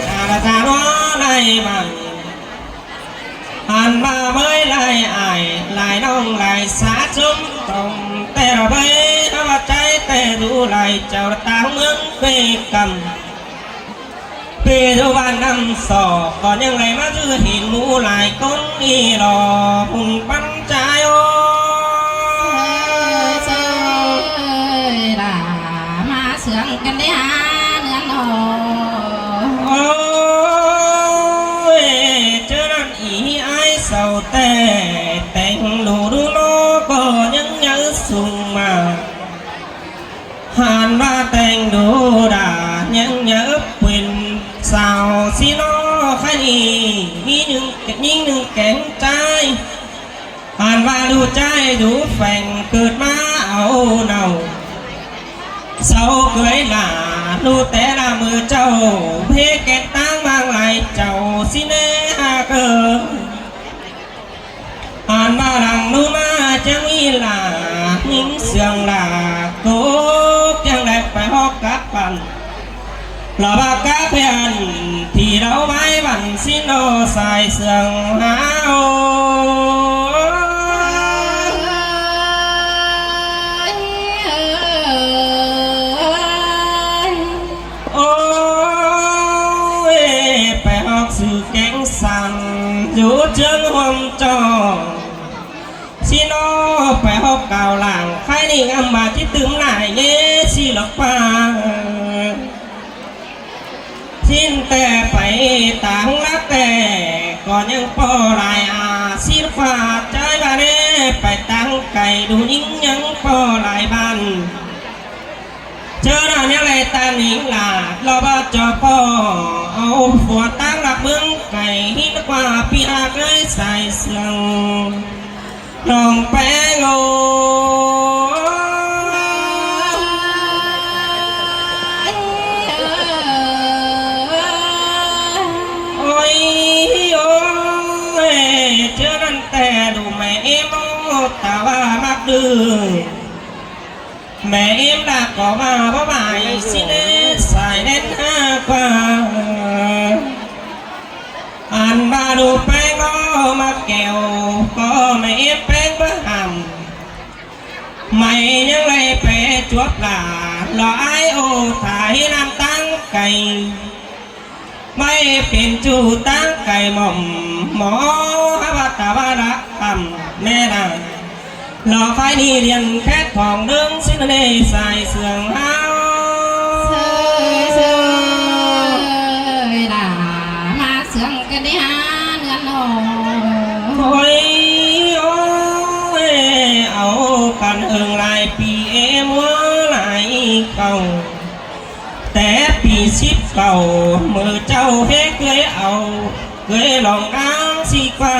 ອາລາຈານວາໄລບັງ ອັນວ່າເມີຍຫຼາຍອ້າຍ ຫຼາຍນ້ອງ ຫຼາຍສາຊົນຕົງ ແຕ່ລະເບີຍ ເອົາວ່າໃຈແຕ່ດູຫຼາຍ ເຈົ້າຕາເມືອງເວກຳ ເປັນຢູ່ບ້ານນ້ຳສອກ ກໍຍັງໄດ້ມາຈື່ເຫັນໝູ່ຫຼາຍຄົນອີ່ຫຼໍ່ ບຸນປັນ ຈາຍໂອ ເອີຍ ເອີຍ ລາ ມາເຊື່ອງກັນໄດ້ຫາເໜືອນອ ໂອ້ຍ ເຈີນັ້ນອີອ້າຍເຊົາແຕ່ ແຕ່ງດູດູໂນກໍຍັງເຍີສູງມາ ຫັ້ນວ່າແຕ່ງດູດາ ຍັງເຍີເປັນສາວຊິນອ ໃຄນີ້ ມີໜຶ່ງ ຍິງໜຶ່ງແກງໃຈ ອ່ານວ່າດູໃຈດູແຝງ ເກີດມາເອົາເນົ່າ ເຊົາເກີຍຫຼ້າ ດູແຕ່ລະມື້ເຈົ້າ ເພແກນຕ່າງບາງຫຼາຍ ເຈົ້າຊິແນ່ຫາເກີນ ອ່ານວ່າຫຼັງນູມາ ຈັ່ງມີຫຼ້າ ຍິງເຊື່ອງຫຼ້າ ໂກກຈັ່ງໄດ້ໄປຮອກກັບບ້ານ ລາວວ່າກະເພື່ອນທີ່ລາວໄວ້ວັນສິນໂນ ສາຍເຊື່ອງຫາໂອ ໂອ້ຍ ໄປຮອກຊື່ແກງສັນ ຢູ່ເທິງຮ່ວມຈອ ຊິນອ ໄປຮອບກ່າວຫຼາງ ໃຄນີ້ອຳມາຊິຕື່ມຫຼາຍເຍຊິລະປາ ຊິນແຕ່ໄປຕາງລັກແຕ່ ກໍຍັງພໍຫຼາຍອາຊິນຄວາ ໃຈວ່າແນ່ ໄປຕາງໄກດູຍິງຍັງພໍຫຼາຍບ້ານ ເຈີນາແນວໃດຕານິງລາດ ລາວວ່າຈອປອ ເອົາຜົວຕາງລັກເມືອງໄກ ຫິນກວ່າປີຫາເຄີຍສາຍເຊື່ອງ ນ້ອງແປງໂອ ໂອ້ຍ ໂອ້ຍ ເຈີນັ້ນແຕ່ດູແມ່ເອໂມ ຕາວ່າມັກດື້ ແມ່ເອມລາກໍມາບໍ່ໝາຍ ຊິເນສາຍແດນຫາກວ່າ ອັນວ່າລູກແປງກໍມາແກ້ວ ກໍແມ່ເອມແປງບໍ່ຫ້າມ ໄໝຍັງໄລ່ແປຈວບຫຼ້າ ລໍອ້າຍໂອ ຖ້າເຫັນນ້ຳຕາງໄກ ໄມ້ເປັນຈູຕາງໄກໝ່ອມ ໝໍຫາວ່າຕາວາລະຄຳແມ່ນາງ ລໍໄຟນີ້ລຽນແຄດຂອງເດີງ ຊິມະເນສາຍເຊື່ອງເຮົາ ເຊີຍ ເຊີຍ ລາ ມາເຊື່ອງກັນໄດ້ຫາເໜືອນອ ໂອ້ຍ ໂອ້ຍ ເອົາກັນເອີງຫຼາຍປີ ເອມົວຫຼາຍເກົ່າ ແຕ່ປີສິບເກົ້າ ເມື່ອເຈົ້າເຮເຄີຍເອົາ ເຄີຍລອງອ້າງຊິກວ່າ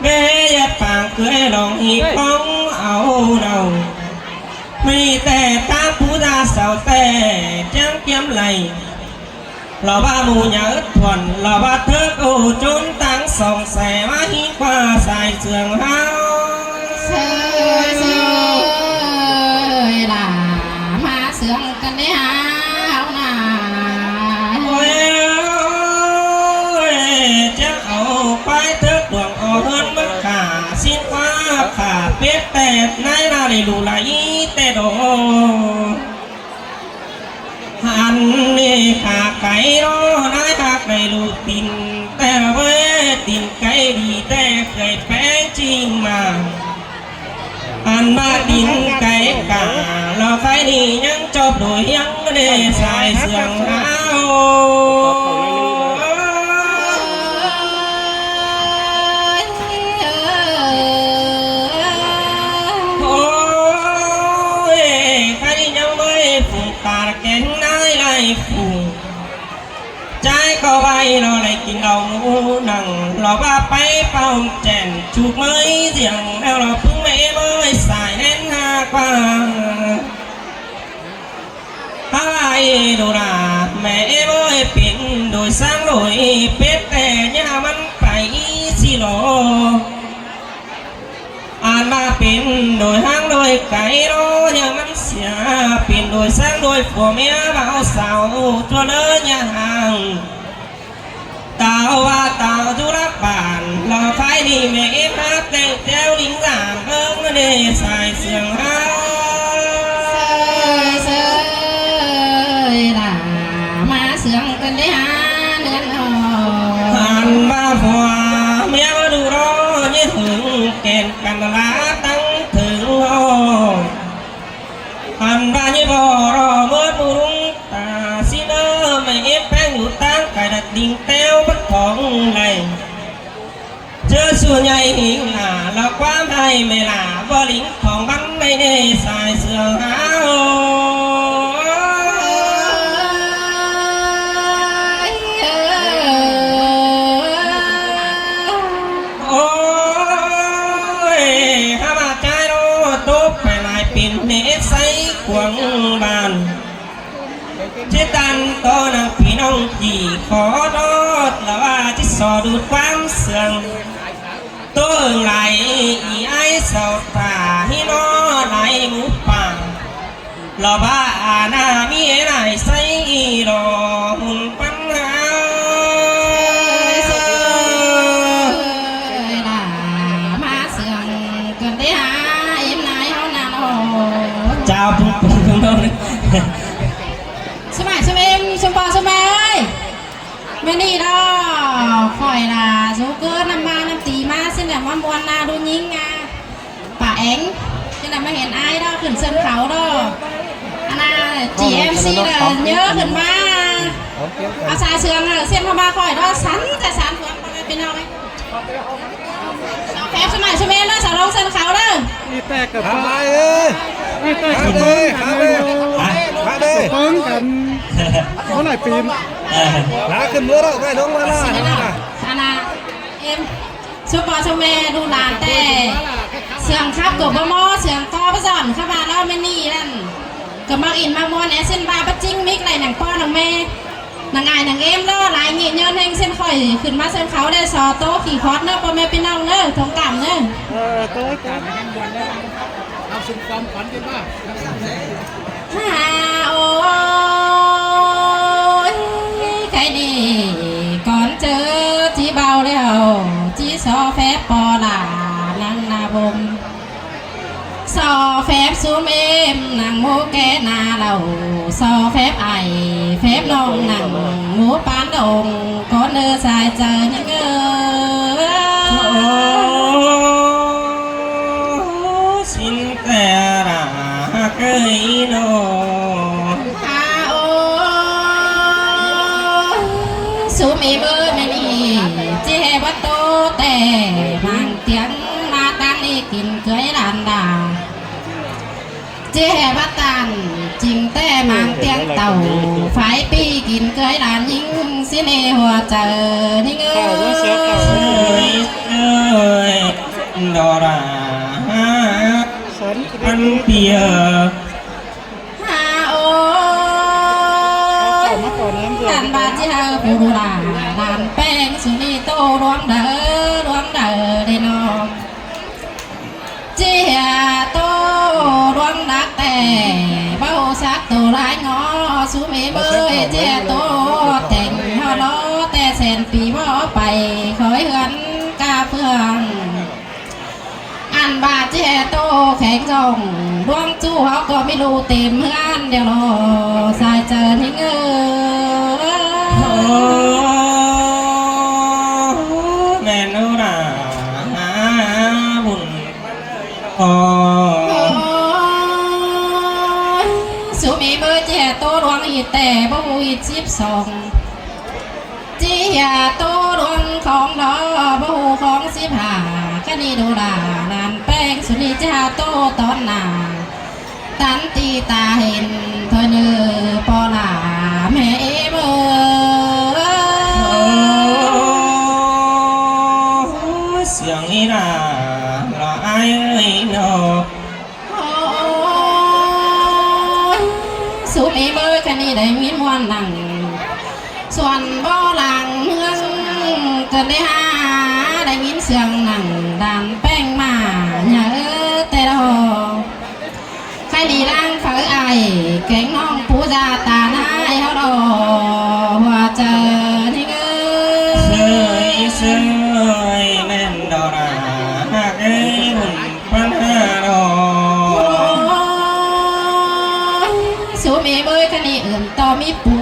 ແມ່ຢ່າປາງເຄີຍລອງຮີບຂອງເອົາເນົ່າ ມີແຕ່ຕາປູຕາເສົາແຕ່ຈັ່ງກຽມໄຫຼ ລາວວ່າໝູ່ໃຫຍ່ເອິດທວນ ລາວວ່າເທີກໂອຈົນ ຕັ້ງສອງແສມາຮີກວ່າສາຍເຊື່ອງເຮົາ ເຊີຍ ເຊີຍ ລາ ມາເຊື່ອງກັນໄດ້ຫາເຮົານາ ໂອ້ຍ ຈະເອົາຄວາຍເທີກດວງ ເອົາເຮືອນມາຂ້າ ຊິນຄວ້າຂ້າເປັດແຕ່ ນາຍນາໄດ້ຮູ້ຫຼາຍແຕ່ດອກ ອັນນີ້ຂ້າໄກ່ລໍນາຍຮັກໄດ້ລູກຕີນ ແຕ່ເວີຍຕີນໄກ່ດີແຕ່ເຄີຍແປງຈິງມາ ອັນມາຕີນໄກ່ກາ ລາວໄຟນີ້ຍັງຈອບໂດຍຍັງເດສາຍເຊື່ອງເຮົາ ໂອ້ຍ ໃຜຍັງເມີຍຝູງ ຕາແກງນາຍຫຼາຍຝູງ ໃຈກໍໄວລອໄດ້ກິນເຫຼົ້າໝູນັ່ງ ລອວ່າໄປເປົ່າແຈນຈູກເມີຍສຽງ ແລ້ວລອປຶງແມ່ເມີຍສາຍແໜ້ນຫາກວ່າ ຫາໄອໂດລາ ແມ່ເອີຍ ເປັນໂດຍສາງໂດຍເປັດແຕ່ ຢ່າມັນໄປຊິລອ ອາດມາເປັນໂດຍຫາງໂດຍໄກລອ ຢ່າມັນເສຍເປັນ ໂດຍສັງໂດຍຜົວເມຍບ່າວສາວ ຊົ່ວເລີຍຢ່າຫ່າງ ຕາວວ່າຕາວຈຸລະບານ ລໍໄຟນີ້ແມ່ເອັມຫາແຕ່ງແຖວລິງສາມເບິ່ງເດ້ສາຍເຊື່ອງຫາ ເຊີຍ ເຊີຍລະ ມາເຊື່ອງກັນເດ້ຫາເຮືອນເຮົາ ຫັນວ່າຜົວເມຍມາດູລໍ ຍາຫຶງແກ່ນກັນລະຕັ້ງເຖິງເຮົາ ອັນວ່າຍາບໍ່ລໍເມີດໝູລຸງຕາຊິເນີ ແມ່ເອັບແປ້ງຢູ່ຕ່າງໄກດັດດິງແຕ້ວບັດຂອງໄລ ເຈີສູ່ໃຫຍ່ຫິງໜ້າ ລະຄວາມໃຫ້ແມ່ຫຼ້າບໍ່ລິງຂອງບັນໃດເນ ສາຍເຊື່ອງຫາໂອ ໂອ້ຍ ຫາມາຈາຍໂລ ໂຕໄປຫຼາຍເປັນເນໄຊກວາງບ້ານ ຊິຕັນຕໍ່ນາງພີ່ນ້ອງຈີ່ຂໍໂທດ ລະວ່າຊິສໍດູດຄວາມເຊື່ອງ ໂຕເອີງຫຼາຍອີອ້າຍສາວຕາ ຮີໂນຫຼາຍໝູປ່າ ລະວ່າອານາມີຫຼາຍໃສອີລໍຮຸນປັນຫາ ເອີຍ ເອີຍ ເອີຍ ລະມາເຊື່ອງກັນເດ້ຫາເອັມນາຍເຮົານະເນາະ ເຈົ້າປຸ້ງປຸ້ງເນາະ ສະບາຍສະເວັນ ຊຸມພໍ່ຊຸມແມ່ເອີຍ ມື້ນີ້ເນາະ ຂ້ອຍລະຊູເກີນນຳມານຳຕີມາ ຊິແນມມາມ່ວນນາດູຍິງອາ ປາແອງ ຊິແນມມາເຫັນອ້າຍເນາະ ຂຶ້ນເຊີນເຂົາເນາະ ອັນນ່າ ຈີເອັມຊີເດີ ເຍີຂຶ້ນມາ ເອົາສາຍເຊື່ອງເດີ ເຊັ່ນເຂົ້າມາຂ້ອຍເນາະ ສັນແຕ່ສັນເມືອງ ພໍ່ແມ່ພີ່ນ້ອງເອີຍ ສາວແຟບສະໄໝສະເມນເດີ ສາວລອງເຊີນເຂົາເດີ ອີແຕກກັບ ຫາໄປເອີຍ ອີແຕກກັບ ຫາໄປ ຫາໄປ ຫາໄປ ເບິ່ງກັນ ເທົ່າຫຼາຍປີນ ເອີ ຫາຂຶ້ນເມືອແລ້ວ ໄປລົງມາລະ ອັນນ່າ ອັນນ່າ ເອັມ ຊຸມພໍ່ຊຸມແມ່ລູກຫຼານແຕ່ເຊື່ອງຄັບກໍບໍ່ໝໍ ເຊື່ອງກໍບໍ່ສອນ ຄຳວ່າລາວແມ່ນນີ້ນັ້ນ ກໍມັກອິນມັກມ່ວນແອ ເຊັ່ນວ່າປະຈິງມິກໄຫຼນາງພໍ່ນາງແມ່ ນາງອາຍນາງເອັມເນາະ ຫຼາຍຍີ່ຍືນແຮງເຊັ່ນຂ້ອຍຂຶ້ນມາເຊິ່ງເຂົາໄດ້ ຊໍໂຕຂີ່ຄອດເນາະ ພໍ່ແມ່ພີ່ນ້ອງເດີ ທົງກາມເດີ ເອີ ໂຕ ເອົາຊຸມຄວາມຝັນກັນມາ ຫາໂອ້ຍ ໄກນີ້ກ່ອນເຈີຈີເບົາແລ້ວ ຈີຊໍແຟບປໍລານາງນາບົມ ຊໍແຟບຊຸມເອັມນາງໝູແກ່ນາເລົ່າ ຊໍແຟບອ້າຍແຟບນ້ອງນາງໝູປານດົງ ກ່ອນເດີສາຍເຈີຍິງເອີຍ ໂອ້ ຊິນແຕ່ລະຮັກເອີຍເນາະ ຫາໂອ້ຍ ຊຸມເອັມເອີຍ ແມ່ນີ້ ຈີແຫ່ບັດໂຕແຕ່ ມາງຕຽງມາຕັ້ງນີ້ ກິນເກືອຍຫຼານດາ ເຈແຫ່ບັດຕານຈິງແຕ່ມາງຕຽງເຕົ່າ ຝາຍປີກິນເກືອຍຫຼານຍິງ ຊິເນຫົວໃຈຍິງເອີຍ ເອີຍ ດອລາ ພັນປີເອີຍ ຫາໂອຍ ທ່ານບາດເຈັບຜູ້ດູຫຼາ ຫຼານແປ້ງສຸນີໂຕ ດວງໃດ ດວງໃດເດເນາະ ເຈຍໂຕດວງດັກແຕ່ ເວົ້າສັກໂຕຫຼາຍງໍ ສຸເມເມີຍເຈຍໂຕ ແຕ່ງຮອດລໍແຕ່ແສນປີບໍ່ໄປ ຄອຍເຮືອນກາເຟືອງ ອັນວ່າເຈຍໂຕແຂງຊ່ອງ ດວງຈູເຮົາກໍມີລູເຕັມເຮືອນ ດຽວລໍສາຍເຈີນເຮີ ໂອ້ ແມ່ນໂອລາບຸນ ໂອ້ຍ ສຸມີເບີເຈຍໂຕດວງອີກແຕ່ບໍ່ຮູ້ອີກສິບສອງ ເຈຍໂຕດວງຂອງດອ ບໍ່ຮູ້ຂອງສິບຫ້າ ຄະນີໂດລາ ຫຼານແປ້ງສຸນີຈາໂຕຕອນໜ້າ ຕັນຕີຕາເຫັນເທີເນີ ປໍຫຼ້າແມ່ເອເບີ ໂອ້ຍ ສຽງອີຫຼ້າລະອາຍເອີຍເນາະ ໂອ້ຍ ສຸມເອເບີ ຄະນີໄດ້ມີມ່ວນນັ່ງ ສ່ວນບໍ່ຫຼັງເຮືອງ ເກີດໄດ້ຫາ ໄດ້ຍິນສຽງນັ່ງ ດານແປ້ງມາ ຍາເອີ ແຕ່ດອ ໃຄດີລ້າງເຝີອາຍ ແກງ ຕານາຍເຮົາດອກ ຫົວໃຈຍິງເອີຍ ເຊີຍເຊີຍ ແມ່ນດອກນາ ຫາກເອີຍບຸນປັນຫາດອກ ໂອ້ຍ ສຸມເອີຍ ຄັນນີ້ເອີ້ນຕໍ່ມີປູ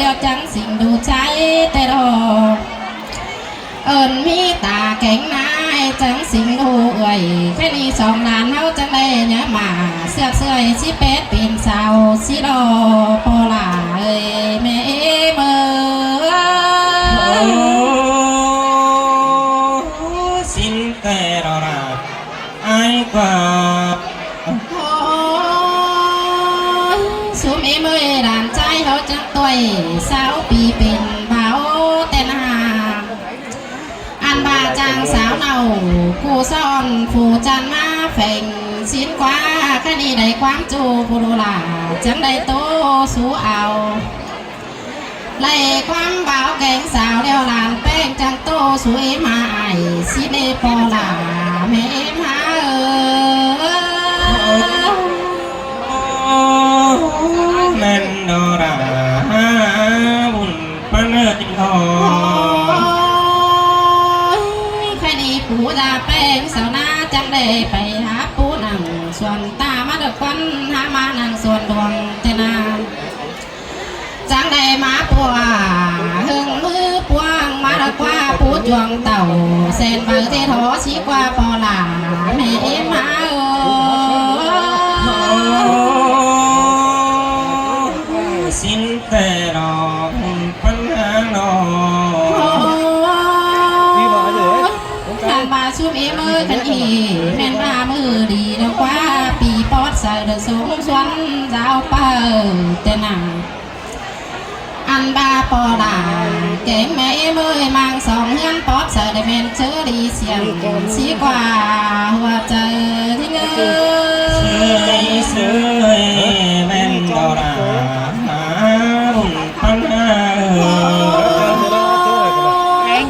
ດຽວຈັ່ງສິງດູໃຈແຕ່ດອກ ເອີ້ນມີຕາແກງນາຍ ຈັ່ງສິງໂອເອື້ອຍ ແຄ່ນີ້ສອງຫຼານເຮົາຈັ່ງໄດ້ຍາມາ ເຊືອກເຊື່ອຍ ຊິເປັດເປັນສາວ ຊິລໍພໍ່ຫຼ້າເອີຍ ແມ່ເອີຍເອີຍ ໂອ້ ສິນແຕ່ລໍລາ ອາຍກວ່າ ໂອ້ຍ ສຸມເອີຍເອີຍ ຫຼານຊາຍເຮົາຈັ່ງຕົວຍ ຊາວປີເປັນບ່າວແຕ່ນາ ອັນວ່າຈ້າງສາວເນົ່າ ກູສອນຟູຈັນມາແຝງສິນກວ່າ ຄະນີ້ໄດ້ຄວາມຈູຜູ້ຫຼ້າ ຈັ່ງໄດ້ໂຕສູ່ເອົາ ໄລ່ຄວາມບ່າວແກງສາວ ແລ້ວຫຼານແປ້ງຈັ່ງໂຕສູ່ເອມາອ້າຍ ຊິເນພໍ່ຫຼ້າແມ່ເອມາເອີຍ ແມ່ນດອກຫຼ້າບຸນ ປານເລີດຈິງທອງ ໂອ້ຍ ໃຄດີປູຢາແປ້ງສາວນາ ຈັ່ງໄດ້ໄປຫາປູນັ່ງສວນຕາ ມາດອກຄວັນຫາມານັ່ງສວນດວງແຕ່ນາ ຈັ່ງໄດ້ມາປົວເຫິງມືປວງ ມາດອກຄວ້າປູຈວງເຕົ້າ ແສນໃບເທທໍຊິກວ່າພໍ່ຫຼ້າແມ່ເອມາເອີຍ ໂອ້ຍ ສິນແຕ່ດອກ ປັນຫາດອກ ໂອ້ຍ ຄັນວ່າຊຸມເອເມີຍຄັນອີ ແມ່ນວ່າມື້ດີດອກວ່າ ປີປອດໃສດອກສົງສວນດາວເປີແຕ່ນາ ອັນວ່າປໍຫຼ້າແກງແມ່ເອເມີຍ ມັງສອງເຮືອນປອດໃສດອກ ແມ່ນເຊີດີສຽງ ສີກວ່າຫົວໃຈທີ່ເງີ ເຊີຍເຊີຍ ແມ່ນບໍ່ຫຼ້າ ຫາບຸນ ໂອ້ຍ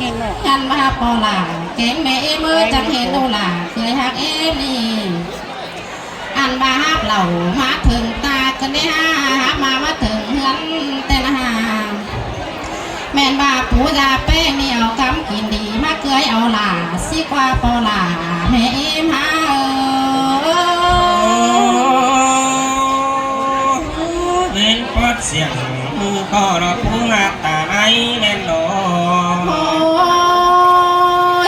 ອັນວ່າປໍຫຼ້າແກງແມ່ເອເມີຍ ຈັ່ງເຫັນໂອຫຼ້າເຄີຍຮັກເອມີ ອັນວ່າຮັບເລົ່າມາເຖິງຕາກະເນຫາ ຮັບມາ ມາເຖິງເຮືອນແຕ່ນະຫາ ແມ່ນວ່າປູຢາແປ້ງນີ້ເອົາກຳກິນດີ ມາເກືອຍເອົາຫຼ້າ ຊິກວ່າປໍຫຼ້າແມ່ເອມາເອີຍ ເປັນປອດສຽງ ຜູ້ກໍລະຜູ້ງາມຕາໄລແມ່ນບໍ່ ໂອ້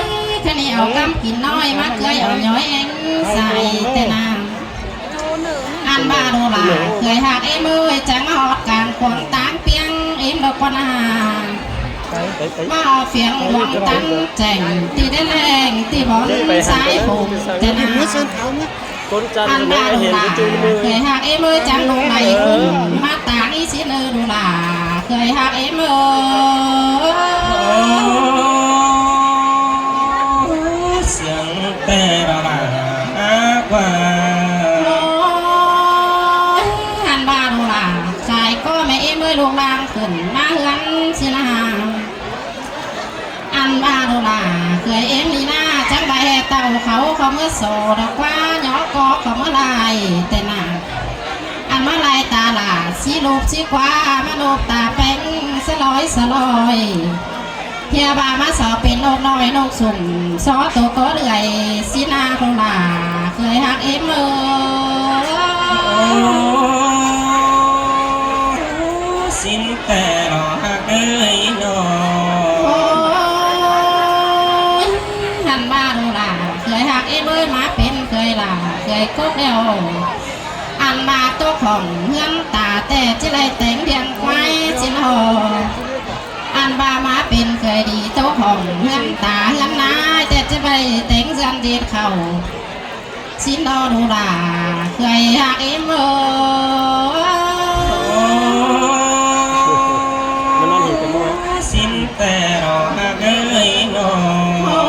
ຍ ຄະນີ້ເອົາກຳກິນນ້ອຍ ມາເກືອຍເອົາຍ້ອຍແອງໃສ່ແຕ່ນາ ອັນວ່າໂອຫຼ້າເຄີຍຮັກເອເມີຍ ຈັ່ງມາຮອດກາງຂວາງຕາງປຽງ ເອມດອກກວ່ານາ ມາຮອດຟຽງດວງຕັນແຈ້ງ ທີ່ໄດ້ແລງທີ່ບ່ອນສາຍຜົມແຕ່ນາ ອັນວ່າໂອຫຼ້າເຄີຍຮັກເອເມີຍ ຈັ່ງລົງໄຫຼຫຸ້ມ ມາຕາງອີຊິເນີໂອຫຼ້າເຄີຍຮັກເອເມີຍ ໂອ້ ສຽງແຕ່ລະຫຼ້າກວ່າ ໂອ້ຍ ອັນວ່າໂອຫຼ້າ ສາຍກໍແມ່ເອເມີຍ ລູກຫຼານຂຶ້ນມາເຮືອນຊິນາ ອັນວ່າໂອຫຼ້າເຄີຍເອມີນາ ຈັ່ງໄດ້ແຫ່ເຕົ້າເຂົາ ເຂົ້າເມືອໂສດອກກວ່າ ຍໍກໍເຂົ້າເມືອລາຍແຕ່ນາ ອັນມາລາຍຕາຫຼ້າ ສີລູບສີກວ່າ ມາລູບຕາແປ້ງສະຫຼອຍສະຫຼອຍ ເຮຍວ່າມາສອບເປັນນົກນ້ອຍນົກຊຸ່ມ ຊໍໂຕກໍເລື່ອຍ ສີນາໂອຫຼ້າເຄີຍຮັກເອເມີຍ ໂອ້ ສິນແຕ່ລະຮັກເອີຍນ້ອງ ໂອ້ຍ ຫັ້ນວ່າໂອຫຼ້າເຄີຍຮັກເອເມີຍ ມາເປັນເຄີຍຫຼ້າເຄີຍກົກແລ້ວ ອັນວ່າໂຕຂອງເຮືອນຕາແຕ່ ຊິໄດ້ແຕ່ງລ້ຽງຄວາຍຊິນອ ອັນວ່າມາເປັນເຄີຍດີ ໂຕຂອງເຮືອນຕາເຮືອນນາແຕ່ ຊິໄດ້ແຕ່ງເຮືອນເຮັດເຂົ້າຊິນອ ໂອຫຼ້າເຄີຍຮັກເອເມີຍ ໂອ້ ມານອນເຫັນກັນບໍ່ ສິນແຕ່ລະຮັກເອີຍນ້ອງ ໂອ້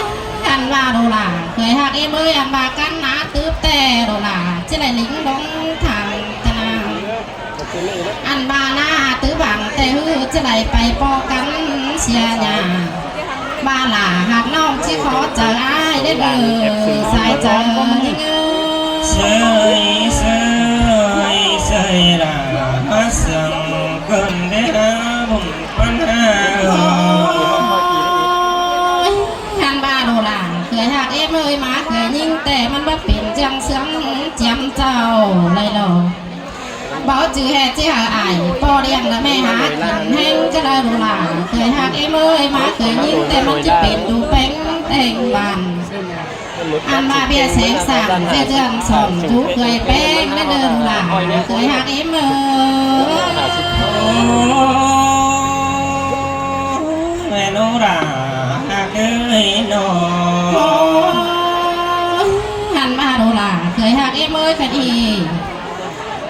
ຍ ອັນວ່າໂອຫຼ້າເຄີຍຮັກເອເມີຍ ອັນວ່າກັນນາຕຶບແຕ່ໂອຫຼ້າ ຊິໄດ້ລິງລົງທາງຕະນາ ອັນວ່າໜ້າຕື້ບັງແຕ່ຮື ຈະໄດ້ໄປພໍ້ກັນເສຍຫຍ້າ ວ່າຫຼ້າຫາກນ້ອງຊິຂໍເຈີອ້າຍເດີ ສາຍເຈີຍິງເອີຍ ເຊີຍເຊີຍ ໃສ່ລະມາເຊື່ອງເກີນໄດ້ຫາບຸນປັນຫາ. ໂອ້ຍ ຫັ້ນວ່າໂລລາ ເອື້ອຍຮັກເອເມີຍມາເອື້ອຍຍິງ ແຕ່ມັນບໍ່ເປັນຈັ່ງເຊື່ອງຈຽມເຈົ້າໄລໂລ. ບໍ່ຈື່ແຮດຊິຫາອາຍ ພໍ່ລ້ຽງລະແມ່ຫາກິນແຮງຈະລະໂລລາ ເອື້ອຍຮັກເອເມີຍມາເອື້ອຍຍິງ ແຕ່ມັນຈະເປັນດູແປງແຕ່ງບ້ານ. ອັນວ່າເບ້ຍແສງສາມ ເທື່ອເດືອນສອງ ຈູເອື້ອຍແປງແລະເດີນຫຼາຍ ເອື້ອຍຮັກເອເມີຍ. ໂອ້ ແມ່ໂນລາຮັກເອີຍນ້ອງ ໂອ້ ອັນວ່າໂນລາເອື້ອຍຮັກເອເມີຍຄະດີ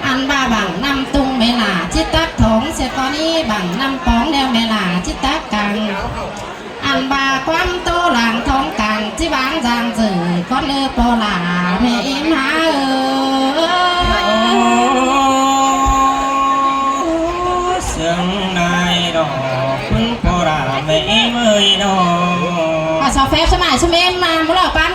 ອັນວ່າບັງນ້ຳຕຸງແມ່ລາ ຈິດຕັກຖອງເສຍກອນນີ້ ບັງນ້ຳປອງແນວແມ່ລາ ຈິດຕັກກາງ ອັນວ່າຄວາມໂຕລາງທອງກາງ ຈິວາງຈາງຈື່ ຄອນເລີປໍລາ ແມ່ເອມຫາເອີຍ. ໂອ້ ເຊື່ອງນາຍດອກ ປຶ້ງປໍລາ ແມ່ເອມເອີຍດອກ ອາ ຊາວແຟບສະໝາຍສຸເມນມາ ໝູ່ເຫຼົ່າປານ